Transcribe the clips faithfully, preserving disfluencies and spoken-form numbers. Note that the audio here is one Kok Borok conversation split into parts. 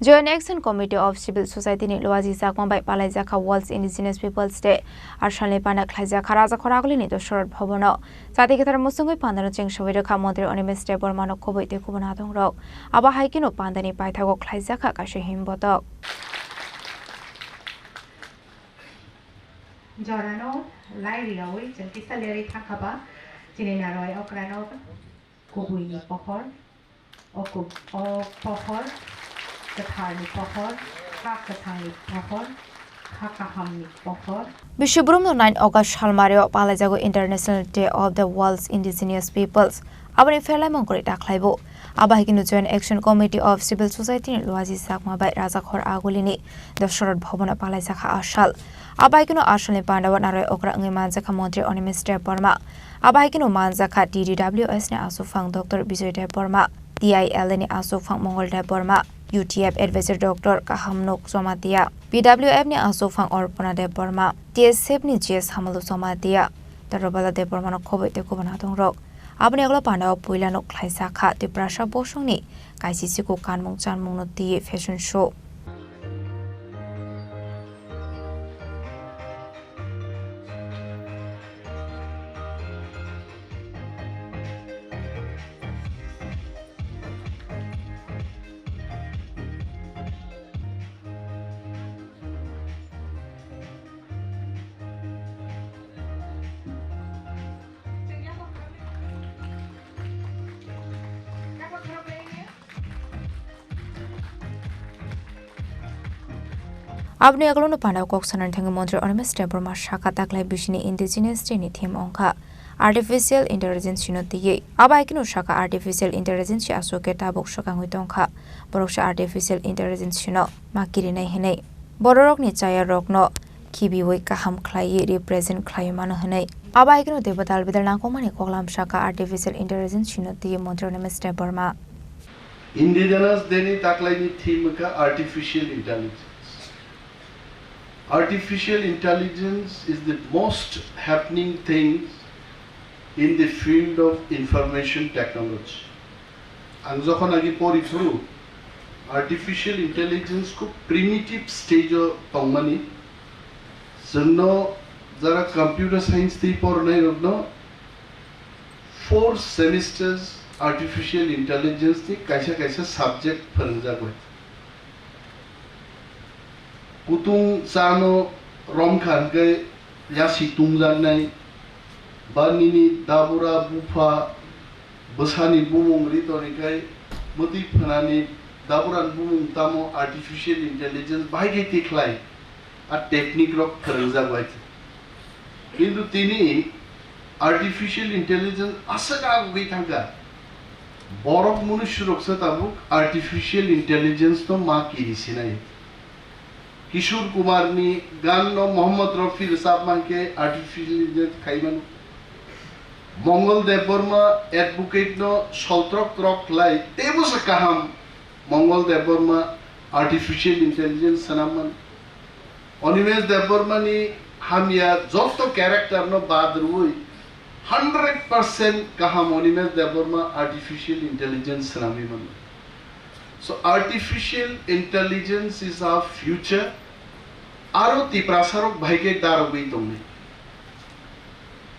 Joint Action Committee of Civil Society ni luaji chakma bai palaijakha World Indigenous Peoples Day. Arsalni panda khlaijakha Rajakhor Agulini Dosarot Bhabono. Chati kethar musungwi pandano cheng sawi rwkha Montri Animesh Debbarmano khobwi tei kubun adongrok. Abo hai kheno pandani paithago khlaijakha kaisa himbotok. Jorano lai riyawi chwng kisa lerwi thangkha ba chini narwai okrano kubuini pohor. O kuk-, o pohor, kwtharni pohor, kha kwthangni pohor, kha kahamni pohor. Biswobrum no nine August salmario palaijago International Day of the World's Indigenous Peoples. Aboni pherlaimung kwrwi ta khlaibo. Abo hai kheno Joint Action Committee of Civil Society ni luaji chakma bai Rajakhor Agulini Dosarot Bhabono palaijakha a sal. Abo hai kheno a salni pandao narwai okra wngwi manjakha Montri Animesh Debbarma. Abo hai kheno manjakha T D W S ni aswkphang Doctor Bijoy Debbarma, T I L A ni aswkphang Mongol Debbarma, U T F Advisor Doctor Kahamnuk Jamatia, P W F ni aswkphang Arpana Debbarma, T S F ni J Samalu Jamatia, Tarobala Debbarmano khobwi tei kubun adongrok. Aboni ulo pandao puilano khlaijakha Tiprasa bosongni kaisisiku kanmung chanmungno twiwi fashion show. Aboni agulano pandao kok sanani thangwi Montri Animesh Debbarma sakha taklai bisini Indigenous Day ni theme wngkha Artificial Intelligence hino twiwi. Abo hai kheno sakha Artificial Intelligence aswk khe tabuk swkangwi tongkha. Borok se Artificial Intelligence hino ma kirinai hinwi. Bororokni chayarokno khibiwi kaham khlaiwi represent khlaiwi mano hinwi. Abo hai kheno teibo dal bidal nangkukmani koklam sakha Artificial Intelligence hino twiwi Montri Animesh Debbarma. Indigenous Day ni taklaini theme wngkha Artificial Intelligence. Artificial intelligence is the most happening thing in the field of information technology. Ang jokhon agi pori phuru artificial intelligence khub primitive stage o tongmani. Chwngno jara computer science twi pornai rokno four semesters artificial intelligence ni kaisa kaisa subject phwrwngjagwi. Kutung chano romkha hwnkhe yasi tungjaknai, ba nini dabura bupha bwsani bumung ri tonikhai mwtwi phnani daburani bumung tamo artificial intelligence bahai khe tikhlai a technique rok phwrwngjak bai. Kintu tini artificial intelligence aswk agugwi thangkha. Borok munusurokse tabuk artificial intelligence no ma kiri sinai. Kishore Kumar ni gan no Mohammad Rafi rwchap mankhe artificial intelligence khai mano. Mongol Debbarma advocate no soltrok trok khlai teibo se kaham. Mongol Debbarma artificial intelligence swnam mano. Animesh Debbarma ni hamya joto character no bad rwui hundred percent kaham Animesh Debbarma artificial intelligence swnamwi mano. So artificial intelligence is our future. Aro Tiprasa rok bahai khe darogwi tongnai.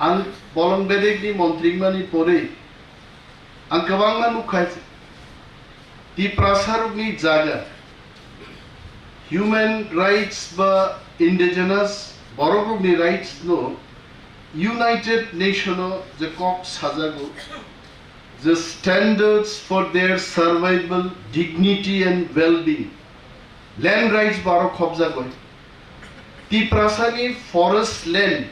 Ang bolong bedek ni montri mani pore ang kwbangma nukha, Tiprasarokni jaga human rights ba indigenous borokrokni rights no United Nation o je kok sajago, je standards for their survival, dignity and well-being, land rights baro khobjagoi. Tiprasani forest land,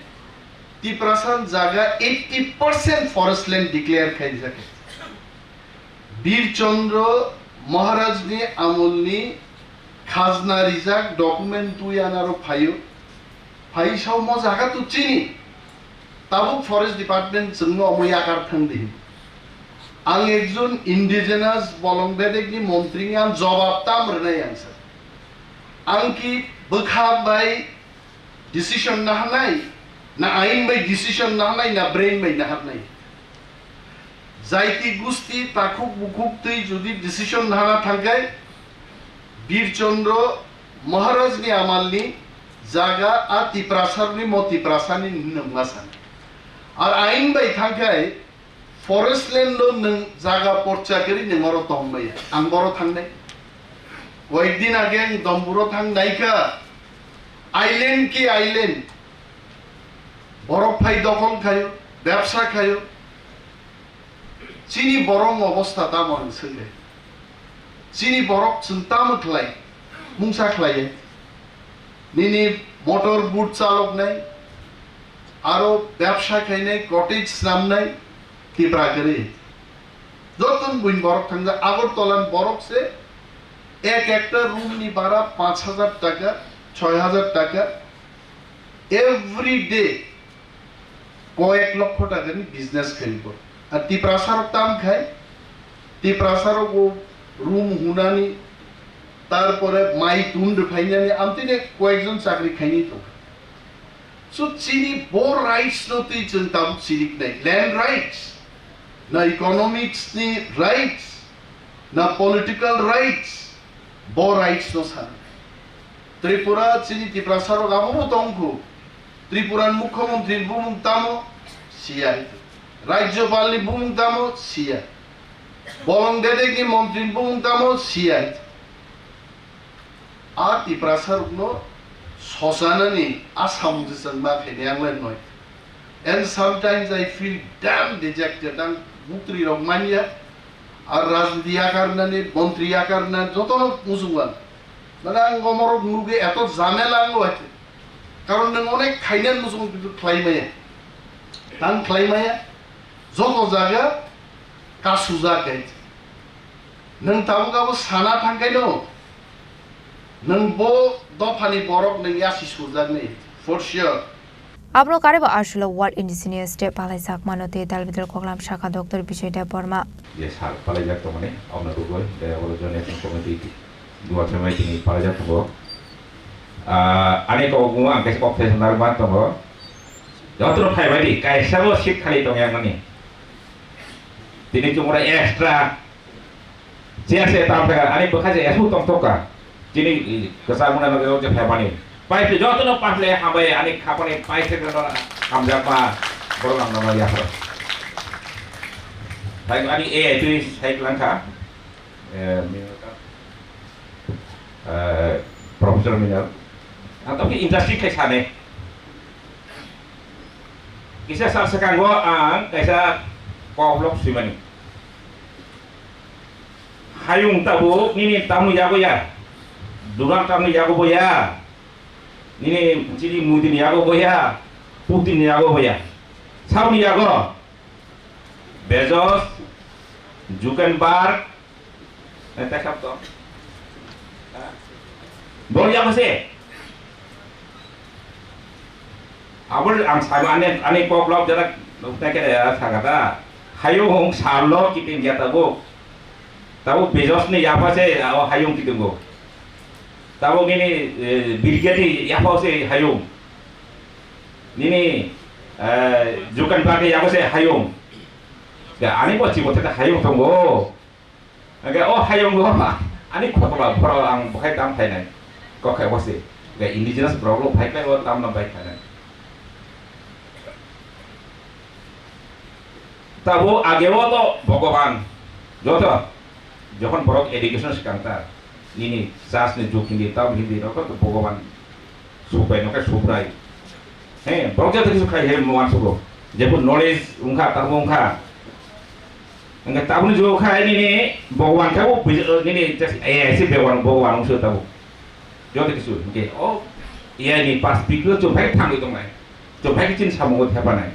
Tiprasan jaga eighty percent forest land declare khaijak. Bir Chandra Maharaj ni amol ni khajna rijak document twi anaro phaio. Phai sao mo jaga tu chini. Tabuk forest department chwngno omo yakar thang di. Ang ekjon indigenous bolong bedek ni montri ang jobab tam rwnai ang sir. Ang ki bwkha bai decision naharnai, na ain bai decision naharnai, na brain bai naharnai. Jaiti gusti takhuk bukhuk twi jodi decision nahana thangkhe, Bir Chandra Maharaj ni amal ni jaga a Tiprasa ni mo Tiprasa ni nungma san. Ar ain bai thangkhai forest land o nung jaga porcha kari nung oro tong maya. Ang boro thangnai. Koyek din age ang Domburo thang naikha. Island ki island. Borok phai dokhol khayo, bebsa khayo. Chini borok ni obostha tamo ang swngkhe. Chini borok chwng tamo khlai, mungsa khlaiya. Nini motor boat chaloknai, aro bebsa khainai, cottage snamnai, Tipra kwrwi. Joto ni buini borok thangjak, Agartala ni borok se ek ekta room ni bara panch hajar taka, choi hajar taka. Every day koyek lokho taka ni business khaio bo. Ar Tiprasa rok tam khai, Tiprasa rok bo room hunani, tarpore mai tun rwphainani, amtwini koyekjon chakri khainai tongkha. So chini bo rights no twi chwng tabuk sirik nai, land rights, na economics ni rights, na political rights, bo rights no sana. Tripura chini Tiprasa rok abo bo tongkhu. Tripura ni Mukhyamantri ni bumung tamo siya. Rajyopal ni bumung tamo siya. Bolong Dedek ni montri ni bumung tamo siya. A Tiprasa rokno sosanani a samung se chwng ma khainai ang lai noi. And sometimes I feel damn dejected. Ang mukri rok manya. Ar rajniti yakarnani, montri yakarna jotono muchungo ang. Mane ang omorok nugwi eto jamela ang bai. Karon nwng onek khainani muchungo kintu khlai maya. Tang khlai maya. Joto jaga kasujak hai. Nwng tabuk abo sana thangkhaino. Nwng bo dophani borok nwng yasi surjaknai. For sure. Abono karwi bo Arsulo World Indigenous Day palaijak mano tei dalbidal koklam sakha Doctor Bijoy Debbarma. Je sal palaijak tongmani, aboni bagwi, de abo Joint Action Committee duatwi mai tini palaijak tongo. Ah, ani kok buma ang kaisa kok thai sanai ma tongo. Jotono phaibai di, kaisa bo seat khali tongya mani. Tini chumura extra Chair se tam thaka, ani bwkha se esu tong thok ka. Chini kwchak mwnai no je phaimani. Pai se joto no pahle hambai ani khapani pai se no hamjak ma borok ang no yaphar. Pai ani A I twi sai lang kha. Eh, eh, Professor Minal. Ang to industry khai sane. Kisa sal sekango ang kaisa kok lok swimani. Hayung tabuk nini tamni yago ya. Durang tamni yago bo ya. Nini chini Mudini yago bo ya. Putin yago bo ya. Sabni yago. Bezos, Zuckerberg, eh, tei kap to. Bor yago se. Abo ang sabo ani, ani kok lok jara nuknai khe ya sakata. Hayung hung sal lo kiting ya tabuk. Tabuk Bezos ni yapha se, o hayung kiting go. Tabuk nini, eh, Bill Gates ni yapha se hayung. Nini, eh, Zuckerberg ni yapha se hayung. Ya, ani bo chibo tete hayung tongo. Hingke o hayung go ani khotoma borok ang bokhai tam phainai. Kok khai bosi. Hingke indigenous borok lo phai khlai o tamno bai phainai. Tabo age o to Bhogoban. Joto. Jokhon borok education swkang ta. Nini church ni juk hindi, tamo hindi, rok to Bhogoban. Supai no khe Subrai. He, borok joto kisu khai he muan sugo. Jebo knowledge wngkha, tamo wngkha. Hingke tabukni jugo khai nini Bhogoban khe bo nini just A I se Bhogoban, Bhogoban wngse tabuk. Joto kisu hingke o A I ni pass piklo chumphai thangwi tongnai. Chumphai khe chini samungo thepanai.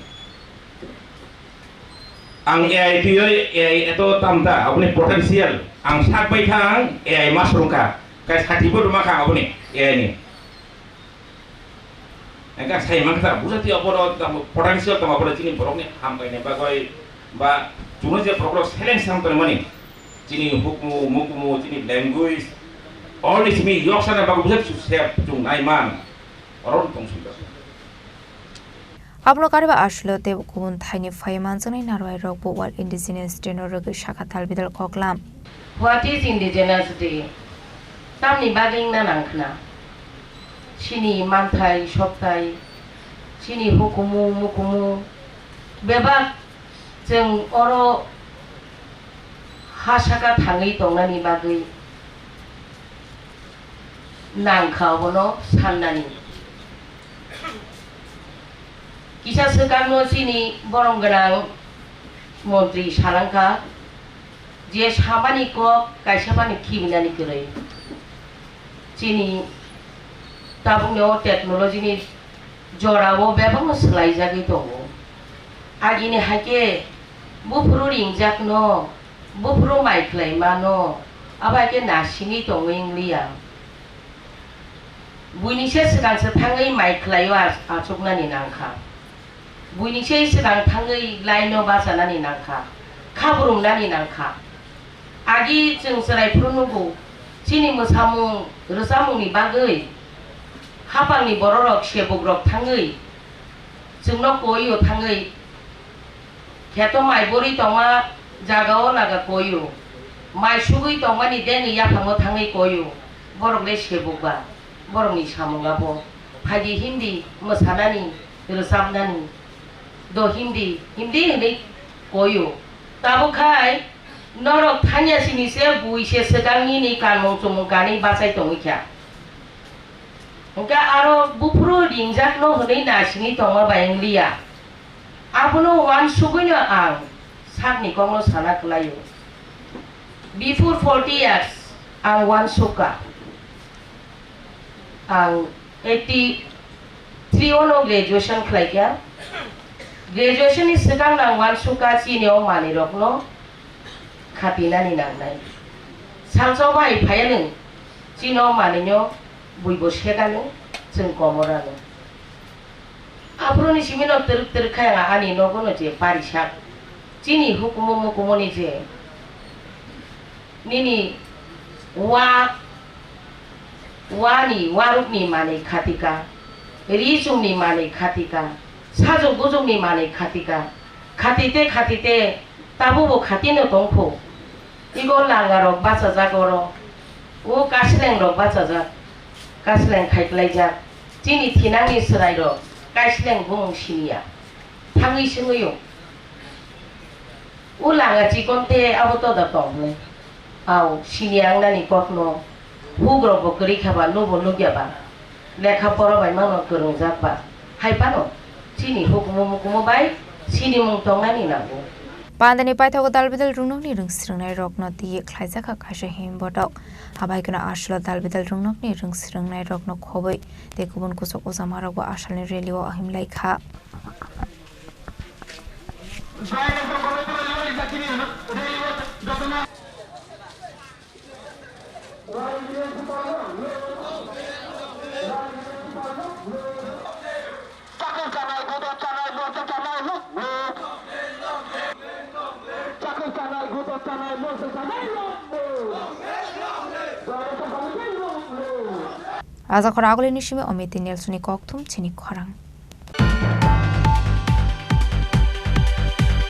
Ang A I twiwi A I eto tamta, aboni potential. Ang sak bai kha ang A I master wngkha. Kai sati bo rwma kha aboni A I ni. Engka sai mankha bujati aboro tamo potential tamo aboro chini borokni hamkaini bagwi ba chwngno je borok seleng sam tongmani chini hukumu mukumu chini language all this mi yok sana bagwi bujati sep chung nai man oron tong sunda. Abono kariba aswlio tei kubun thaini phai manjaknai narwai rok bo World Indigenous Day no rwgwi sakha talbidal koklam. What is Indigenous Day? Tamni bagwi wngna nang khna? Chini manthai sokthai, chini hukumu mukumu bebak chwng oro ha saka thangwi tongnani bagwi nang kha obono sannani. Kisa swkangno chini borom gwnang montri salangkha je samani kok kaisa phano khibinani kwrwi. Chini tabukni o technology ni jorao bebakno swlaijagwi tongo. Agini hai khe buphuru ringjakno, buphuru mai khlaimano, abo hai khe nasingwi tongwi wngliya. Buini se swkang se thangwi mai khlaio ach-, achuknani nangkha. Buini se swkang thangwi laino bachanani nangkha, khabrumnani nangkha. Agi chwng chwrai phuru nugo, chini mwsamung rwchapmungni bagwi hapangni bororok sebukrok thangwi chwngno koio thangwi kheto mai borwi tongma jagao laga koio, mai sugwi tongmani dengwi yaphango thangwi koio, borok le sebuk ba, borokni samung abo phaidi hindi mwsanani, rwchapnani, do hindi, hindi hinwi koio. Tabuk khai norok thangya sini se bui se swkang nini kanmung chumung kanwi bachai tongwi kha. Hwnkhe aro buphuru ringjakno hwnwi nasingwi tongma bai wngliya. Abono uansugwino ang sakni kokno sana kwlaio. Before forty years ang uansukha. Ang eighty three ono graduation khlaikha. Graduation ni swkang ang uansukha chini o manwirokno khatinani nangnai. Salsa bai phaiya nwng chini o manwino buibo sekani chwng komorano. Aphuruni simino twrwk twrwk khai ang ani nogono je parisak. Chini hukumu mukumuni je nini wa, wani, warukni manwi khatika, ri chumni manwi khatika, sajwk bujwkni manwi khatika, khatite khatite tabukbo khatino tongkhu. Igo langarok bachajak oro, o kaslengrok bachajak, kasleng khaiklaijak, chini thinangni chwrairok kaisleng bumung siniya, thangwi swngwi o. O langa chikon te abo toda tong hwnwi. Au, sini ang nani kokno. Hugrokbo kwrwi kha ba, nubo nukya ba. Lekha pora bai mano kwrwngjak ba. Hai phano chini hukumu mukumu bai sinimung tongnani nango. Pandani paithago dalbidal rwngnokni rwngsrwngnai rokno tiyik khlaijak kha kaisa himbotok. Habai kheno aswlo dalbidal rwngnokni rwngsrwngnai rokno khobwi tei kubun kuchuk ujama rokbo asalni rally o ahim lai kha. Rajakhor agulini simi Omiti Nelsoni kokthum chini khorang.